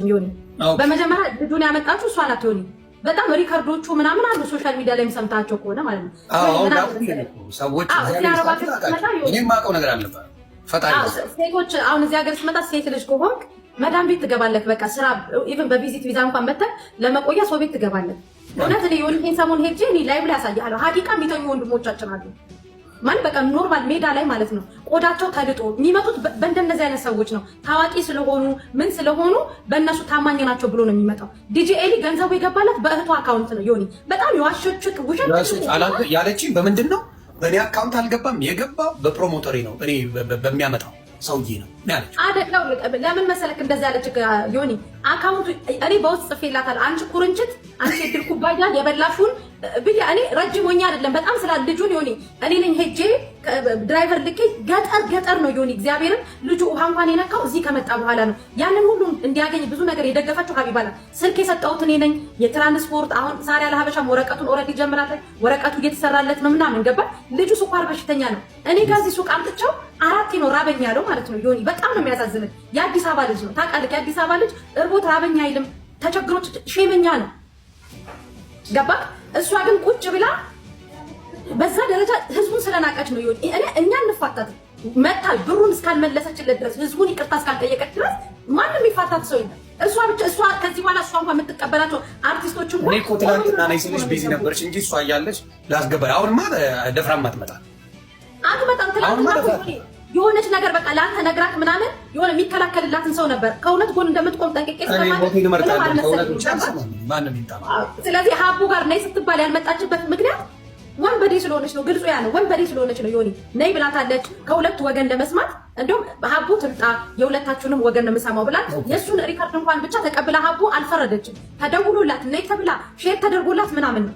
ዮኒ፣ በመጀመሪያ ልጁን ያመጣችው እሷ ናት። ዮኒ፣ በጣም record ኦቹ ምናምን አሉ፣ social media ላይ ሰምታቸው ከሆነ ማለት ነው። ሰዎች እኔ የማውቀው ነገር አልነበረም። ሴቶች አሁን እዚህ ሀገር ስትመጣ ሴት ልጅ ከሆንክ መዳም ቤት ትገባለህ። በቃ ስራ even በ visit visa እንኳን መተህ ለመቆያ ሰው ቤት ትገባለህ። እውነት እኔ የሆነ ይሄን ሰሞን ሄጄ እኔ live ላይ ያሳያለሁ። ሀቂቃ የሚተኙ ወንድሞቻችን አሉ። ማለት በቃ normal ሜዳ ላይ ማለት ነው። ቆዳቸው ተልጦ የሚመጡት በእንደነዚህ አይነት ሰዎች ነው። ታዋቂ ስለሆኑ ምን ስለሆኑ በእነሱ ታማኝ ናቸው ብሎ ነው የሚመጣው። ዲጄ ኤሊ ገንዘቡ የገባላት በእህቱ account ነው። ዮኒ፣ በጣም የዋሸችው ውሸት ያለችኝ በምንድን ነው? በእኔ account አልገባም፣ የገባው በ promoter ኤ ነው፣ እኔ በሚያመጣው ሰውዬ ነው ያለችው። አይደለም፣ ለምን መሰለክ እንደዛ ያለች ዮኒ? Account ኡ እኔ በውስጥ ጽፌላታለሁ። አንቺ ኩርንችት፣ አንቺ የድል ኩባያ የበላሹን ብዬ፣ እኔ ረጅም ሆኜ አይደለም፣ በጣም ስላ ልጁን ዮኒ፣ እኔ ነኝ ሄጄ driver ልኬ ገጠር ገጠር ነው ዮኒ፣ እግዚአብሔርን ልጁ ውሃ እንኳን የነካው እዚህ ከመጣ በኋላ ነው። ያንን ሁሉ እንዲያገኝ ብዙ ነገር የደገፈችው ሀቢባ ናት። ስልክ የሰጠሁት እኔ ነኝ። የትራንስፖርት አሁን ሳሪያ ለሀበሻም ወረቀቱን already ጀምራለች። ወረቀቱ እየተሰራለት ነው ምናምን፣ ገባ። ልጁ ስኳር በሽተኛ ነው። እኔ ጋር ሱቅ አምጥቼው አራቴ ነው ራበኝ ያለው ማለት ነው ዮኒ። በጣም ነው የሚያሳዝን። የአዲስ አበባ ልጅ ነው ታውቃለህ። የአዲስ አበባ ልጅ እርቦት ራበኝ አይልም። ተቸግሮ ሼመኛ ነው፣ ገባ። እሷ ግን ቁጭ ብላ በዛ ደረጃ ህዝቡን ስለናቀች ነው ዮኒ። እኔ እኛ እንፋታት መታ ብሩን እስካልመለሰችለት ድረስ፣ ህዝቡን ይቅርታ እስካልጠየቀች ድረስ ማንም የሚፋታት ሰው የለም። እሷ ብቻ፣ እሷ ከዚህ በኋላ እሷ እንኳን የምትቀበላቸው አርቲስቶች እንኳን እኔ እኮ ትናንትና ነይ ስልሽ busy ነበርሽ እንጂ እሷ እያለች ላስገባ። አሁንማ ደፍራም አትመጣም። አትመጣም። ትናንትና የሆነች ነገር በቃ ለአንተ ነግራክ ምናምን የሆነ የሚከላከልላትን ሰው ነበር። ከእውነት ጎን እንደምትቆም ጠንቅቄ። ስለዚህ ሀቡ ጋር ነይ ስትባል ያልመጣችበት ምክንያት ወንበዴ ስለሆነች ነው። ግልጹ ያ ነው። ወንበዴ ስለሆነች ነው። ዮኒ፣ ነይ ብላታለች ከሁለቱ ወገን ለመስማት። እንዲሁም ሀቡ ትምጣ፣ የሁለታችሁንም ወገን ነው የምሰማው ብላ የእሱን record እንኳን ብቻ ተቀብላ ሀቡ አልፈረደችም። ተደውሎላት ነይ ተብላ share ተደርጎላት ምናምን ነው።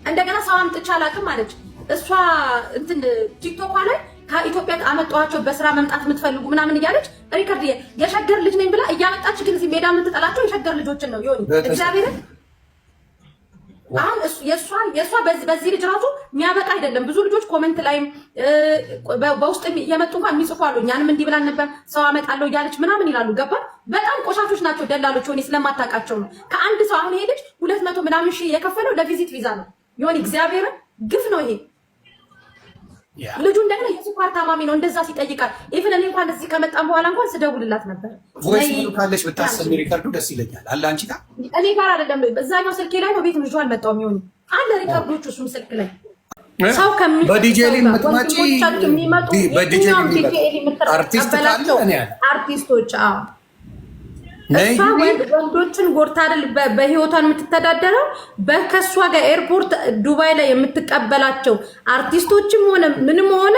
እንደገና ሰው አምጥቼ አላውቅም አለች። እሷ እንትን ቲክቶኳ ላይ ከኢትዮጵያ አመጣኋቸው በስራ መምጣት የምትፈልጉ ምናምን እያለች record የሸገር ልጅ ነኝ ብላ እያመጣች፣ ግን እዚህ ሜዳ የምትጠላቸው የሸገር ልጆችን ነው ዮኒ፣ እግዚአብሔርን። አሁን የእሷ በዚህ ልጅ ራሱ የሚያበቃ አይደለም። ብዙ ልጆች comment ላይም በውስጥ እየመጡ እንኳን የሚጽፉ አሉ። እኛንም እንዲህ ብላን ነበር፣ ሰው አመጣለሁ እያለች ምናምን ይላሉ። ገባ? በጣም ቆሻሾች ናቸው ደላሎች። ሆኔ ስለማታውቃቸው ነው። ከአንድ ሰው አሁን ይሄ ልጅ 200 ምናምን ሺህ የከፈለው ለ visit visa ነው። ዮኒ፣ እግዚአብሔርን ግፍ ነው ይሄ። ልጁ እንደገና የስኳር ታማሚ ነው። እንደዛ ሲጠይቃል even እኔ እንኳን እዚህ ከመጣም በኋላ እንኳን ስደውልላት ነበር። Voice ካለሽ ብታሰሚ record ኡ ደስ ይለኛል። አለ አንቺ ጋር? እኔ ጋር አይደለም፣ እዛኛው ስልኬ ላይ ነው። ቤት ይዤው አልመጣሁም። ይሁን አለ record ኦቹ እሱም ስልክ ላይ። ሰው በዲጄ የምትመጪ በዲጄ አርቲስት ካለ እኔ አርቲስቶች፣ አዎ፣ እሷ ወንዶችን ጎርታ አይደል በህይወቷን የምትተዳደረው? በከሷ ጋር ኤርፖርት ዱባይ ላይ የምትቀበላቸው አርቲስቶችም ሆነ ምንም ሆነ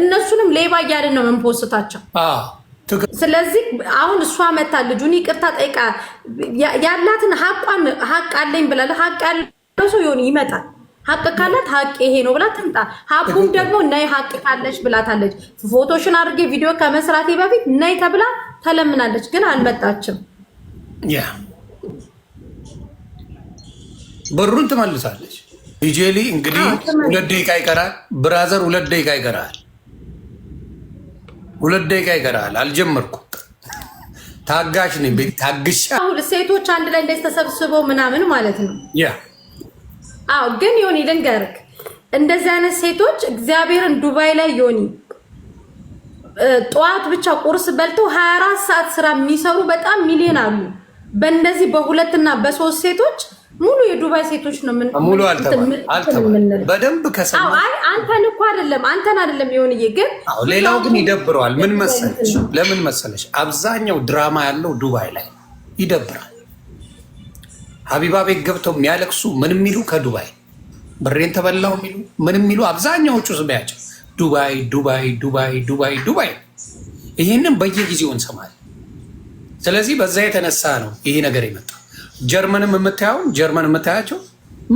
እነሱንም ሌባ እያልን ነው የምን post ኣቸው። ስለዚህ አሁን እሷ መታ ልጁን ይቅርታ ጠይቃ ያላትን ሀቋን ሀቅ አለኝ ብላለ፣ ሀቅ ያለው ሰው ይሆን ይመጣል። ሀቅ ካላት ሀቅ ይሄ ነው ብላ ትምጣ። ሀቡም ደግሞ ነይ ሀቅ ካለች ብላታለች። ፎቶሽን አድርጌ ቪዲዮ ከመስራቴ በፊት ነይ ተብላ ተለምናለች፣ ግን አልመጣችም። Yeah፣ ብሩን ትመልሳለች። ዲጄሊ እንግዲህ 2 ደቂቃ ይቀራል። Brother፣ 2 ደቂቃ ይቀራል። 2 ደቂቃ ይቀራል። አልጀመርኩም። ታጋሽ ነኝ። ታግሻ ሴቶች አንድ ላይ እንደዚህ ተሰብስበው ምናምን ማለት ነው። አዎ፣ ግን ዮኒ ልንገርክ፣ እንደዚህ አይነት ሴቶች እግዚአብሔርን ዱባይ ላይ ዮኒ ጠዋት ብቻ ቁርስ በልተው 24 ሰዓት ስራ የሚሰሩ በጣም ሚሊዮን አሉ። በእነዚህ በሁለትና በሶስት ሴቶች ሙሉ የዱባይ ሴቶች ነው። ምን ሙሉ አልተባለም። በደንብ ከሰማ አይ፣ አንተን እኮ አይደለም፣ አንተን አይደለም ይሁንዬ፣ ግን ሌላው ግን ይደብረዋል። ምን መሰለሽ፣ ለምን መሰለሽ፣ አብዛኛው ድራማ ያለው ዱባይ ላይ ይደብራል። ሀቢባ ቤት ገብተው የሚያለቅሱ ምን የሚሉ፣ ከዱባይ ብሬን ተበላው የሚሉ ምን የሚሉ፣ አብዛኛዎቹ ስሚያቸው ዱባይ ዱባይ ዱባይ ዱባይ ዱባይ። ይህንን በየጊዜው እንሰማለን። ስለዚህ በዛ የተነሳ ነው ይሄ ነገር የመጣው። ጀርመንም የምታየው፣ ጀርመን የምታያቸው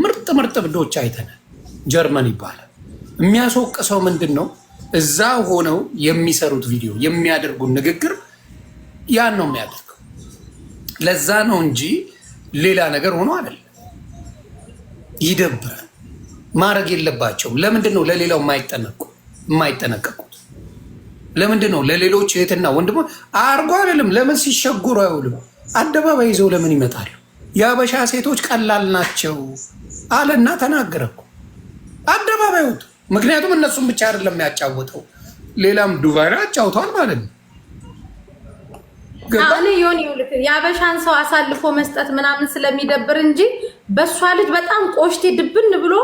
ምርጥ ምርጥ እብዶች አይተናል። ጀርመን ይባላል። የሚያስወቅሰው ምንድን ነው? እዛ ሆነው የሚሰሩት ቪዲዮ፣ የሚያደርጉት ንግግር ያን ነው የሚያደርገው። ለዛ ነው እንጂ ሌላ ነገር ሆኖ አይደለም። ይደብራል። ማድረግ የለባቸውም። ለምንድን ነው ለሌላው የማይጠነቀቁት? ለምንድን ነው ለሌሎች እህትና ወንድሞ አርጎ አይደለም? ለምን ሲሸጉሩ አይውልም? አደባባይ ይዘው ለምን ይመጣሉ? የአበሻ ሴቶች ቀላል ናቸው አለና ተናገረ እኮ አደባባይ ወጡ። ምክንያቱም እነሱን ብቻ አይደለም ያጫወተው፣ ሌላም ዱባይ ላይ አጫውተዋል ማለት ነው። እኔ ዮኒ የአበሻን ሰው አሳልፎ መስጠት ምናምን ስለሚደብር እንጂ በእሷ ልጅ በጣም ቆሽቴ ድብን ብሎ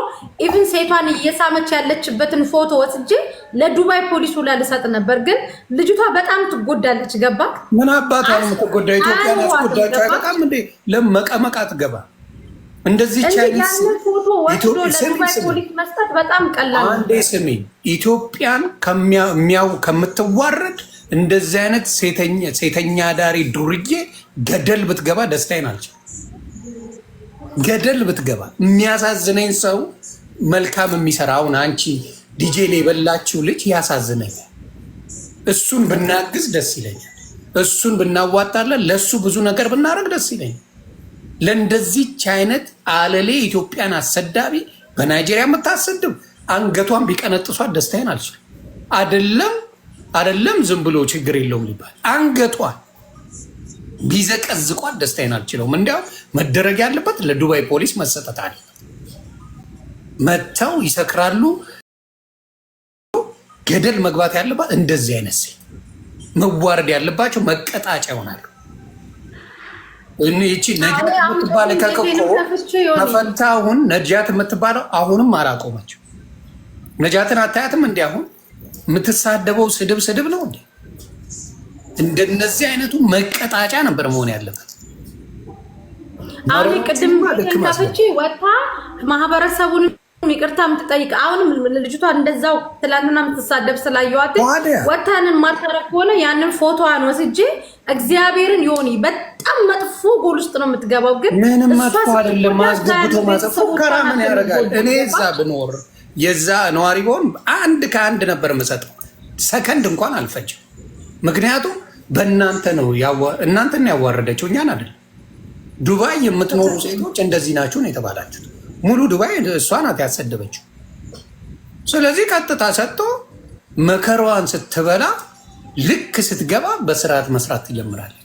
even ሴቷን እየሳመች ያለችበትን ፎቶ ወስጄ ለዱባይ ፖሊስ ሁላ ልሰጥ ነበር። ግን ልጅቷ በጣም ትጎዳለች። ገባ ምን አባቷ ነው የምትጎዳ? ኢትዮጵያን አስጎዳቸው አይበቃም እንዴ? ለመቀመቃ ትገባ እንደዚህ ፎቶ ወስዶ ለዱባይ ፖሊስ መስጠት በጣም ቀላል። አንዴ ስሚ፣ ኢትዮጵያን ከሚያው ከምትዋረድ እንደዚህ አይነት ሴተኛ ዳሪ ዱርዬ ገደል ብትገባ ደስታዬን አልችልም። ገደል ብትገባ የሚያሳዝነኝ ሰው መልካም የሚሰራ አሁን አንቺ ዲጄ ላይ የበላችው ልጅ ያሳዝነኛል። እሱን ብናግዝ ደስ ይለኛል። እሱን ብናዋጣለን፣ ለእሱ ብዙ ነገር ብናደርግ ደስ ይለኛል። ለእንደዚች አይነት አለሌ ኢትዮጵያን አሰዳቢ በናይጄሪያ የምታሰድብ አንገቷን ቢቀነጥሷት ደስታዬን አልችልም። አይደለም አይደለም ዝም ብሎ ችግር የለውም ሊባል አንገቷን ቢዘቀዝቋት ደስታዬን አልችለውም። እንዲያው መደረግ ያለበት ለዱባይ ፖሊስ መሰጠት አለበት። መጥተው ይሰክራሉ። ገደል መግባት ያለባት እንደዚህ አይነት ሴት መዋረድ ያለባቸው መቀጣጫ ይሆናሉ። ይቺ ነጃት የምትባል ከእኮ ተፈታ አሁን ነጃት የምትባለው አሁንም አላቆመችው። ነጃትን አታያትም? እንዲ አሁን የምትሳደበው ስድብ ስድብ ነው እንዴ? እንደነዚህ አይነቱ መቀጣጫ ነበር መሆን ያለበት። አሁን ቅድም ከፍቼ ወጥታ ማህበረሰቡን ይቅርታ የምትጠይቅ አሁንም ልጅቷ እንደዛው ትላንትና የምትሳደብ ስላየኋት ወጥታ ያንን ማታረግ ከሆነ ያንን ፎቶዋን ወስጄ እግዚአብሔርን ዮኒ በጣም መጥፎ ጎል ውስጥ ነው የምትገባው። ግን ምንም መጥፎ አይደለም። አስገብቶ ማጸፍ ፉከራ ምን ያደርጋል? እኔ እዛ ብኖር የዛ ነዋሪ በሆን አንድ ከአንድ ነበር የምሰጠው። ሰከንድ እንኳን አልፈጅም። ምክንያቱም በእናንተ ነው እናንተን ያዋረደችው እኛን አይደለም። ዱባይ የምትኖሩ ሴቶች እንደዚህ ናችሁ ነው የተባላችሁት። ሙሉ ዱባይ እሷ ናት ያሰደበችው። ስለዚህ ቀጥታ ሰጥቶ መከሯን ስትበላ ልክ ስትገባ በስርዓት መስራት ትጀምራለች።